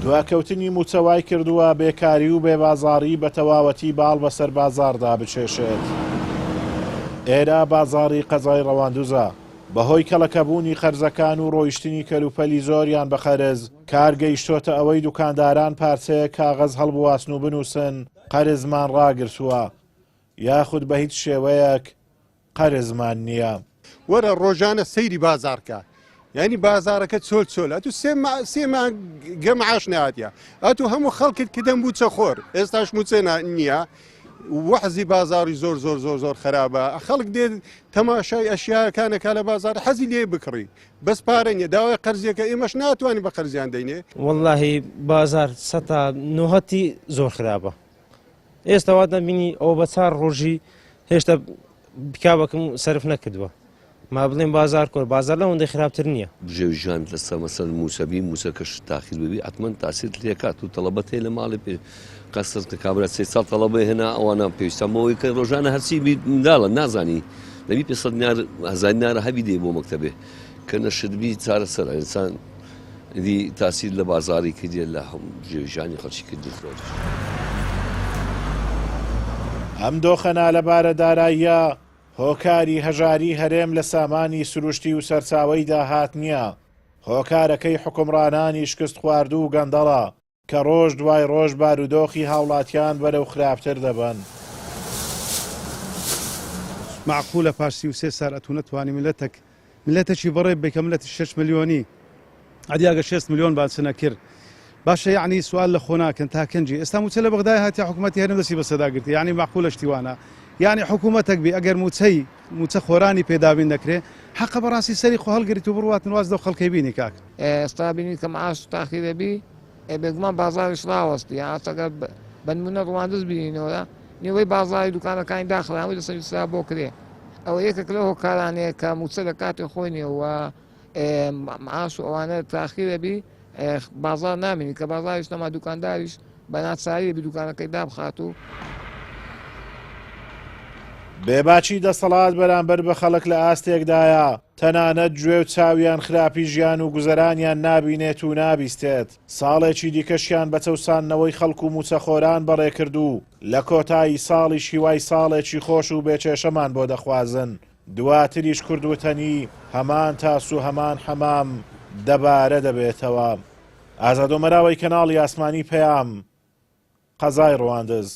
دواکەوتنی مووچە وایکردووە بێکاری و بێبازاڕی بە تەواوەتی باڵ بەسەر بازاڕدا بکێشێت. ئێرە بازاڕی قەزای ڕەواندوزە، بەهۆی کەڵەکەبوونی قەرزەکان و ڕۆیشتنی کەلوپەلی زۆریان بە قەرز، کار گەیشتۆتە ئەوەی دوکانداران پارچەیەک کاغەز هەڵبواسن و بنووسن قەرزمان ڕاگرتووە یاخود بە هیچ شێوەیەک قەرزمان نییە. وەرە ڕۆژانە سەیری بازاڕ کە یانی بازاڕەکە چۆل چۆل ئەتو سێ سێ مانگە معاش نهاتیە ئەتو هەموو خەڵکت کردن موچە خۆر ئێستاش موچە نییە وەحزی بازاری زۆر زۆر زۆر زۆر خراپە خەڵک دێت تەماشای ئەشیاکانەکە لە بازار حەزی لێ بکڕی بەس پارە نیە داوای قەرزیەکە ئێمەش ناتوانین بە قەرزیان دەینێ. وەڵاهی بازار سەتا نۆهەتی زۆر خراپە ئێستا وا دەبینی ئەوە بە چار ڕۆژی هێشتا پیکابەکەم سەرف نەکردووە ما بڵێن بازار کۆر بازار لەوەندەی خراپتر نییە. بژێوی ژیانت لەسەر مەسەلەن موچە بی موچەکەش تاخیر ببی حەتمەن تاسیرت لێکات و تەڵەبەت هەیە لە ماڵێ پێ قەسر کە کابرا سێ ساڵ تەڵەبەی هێنا ئەوانە پێویستان بەوەی کە ڕۆژانە هەرچی بی منداڵە نازانی دەبی پێ سەد دینار هەزار دینارە هەبی دێ بۆ مەکتەبێ کە نەشت بی چارەسەرە ئینسان ئیدی تاسیر لە بازاری کردیە لە بژێوی ژیانی خەڵکی کردی زۆر. ئەم دۆخە نالەبارە داراییە هۆکاری هەژاری هەرێم لە سامانی سروشتی و سەرچاوەی داهات نییە، هۆکارەکەی حوکمڕانانی شکستخواردوو و گەندەڵە کە ڕۆژ دوای ڕۆژ بارودۆخی هاوڵاتیان بەرەو خراپتر دەبەن. مەعقولە پاش 33 سال ئەتوو نەتوانی ملەتەک ملەتەکی بەڕێ ببەی کە ملەتی شەش ملیۆنی ئەدی ئەگەر شێست ملیۆن با چ نەکرد باشە یەعنی سوال لە خۆ ناکەن تا کەنجی ئێستا موچە لە بەغدای هاتیە حکوومەتی هەرێم دەستی بەسەدا گرتی یعنی مەعقولە شتی وانە یعنی حکوومەتەک بی ئەگەر موچەی موچە خۆرانی پێ دابین نەکرێ حەقە بەڕاستی سەری خۆ هەڵگریت و بڕواتن واز لەو خەڵکەی بینی کاک. ئێستا بینی کە معاش تاخیرە بی ئێ بێگومان بازاریش ڕاوەستی ئاست ئەگەر بە نمونە ڕواندز بینینەوە نیوەی بازاری دوکانەکانی داخرا هەمووی لەسەر ویسترا بۆ کرێ ئەوە یەکێک لەو هۆکارانەیە کە موچە لە کاتی خۆی نییە و معاش و ئەوانە تاخیرە بی بازار نامینی کە بازاریش نەما دوکانداریش بە ناچاری بی دوکانەکەی دابخات و بێباکی دەسەڵات بەرامبەر بە خەڵک لە ئاستێکدایە تەنانەت گوێ و چاویان خراپی ژیان و گوزەرانیان نابینێت و نابیستێت، ساڵێکی دیکەشیان بە چەوساندنەوەی خەڵک و مووچەخۆران بەڕێکرد و لە کۆتایی ساڵیش هیوای ساڵێکی خۆش و بێ کێشەمان بۆ دەخوازن، دواتریش کورد وتەنی هەمان تاس و هەمان حەمام دەبارە دەبێتەوە. ئازاد ئۆمەراوەی کەناڵی ئاسمانی پەیام، قەزای ڕواندز.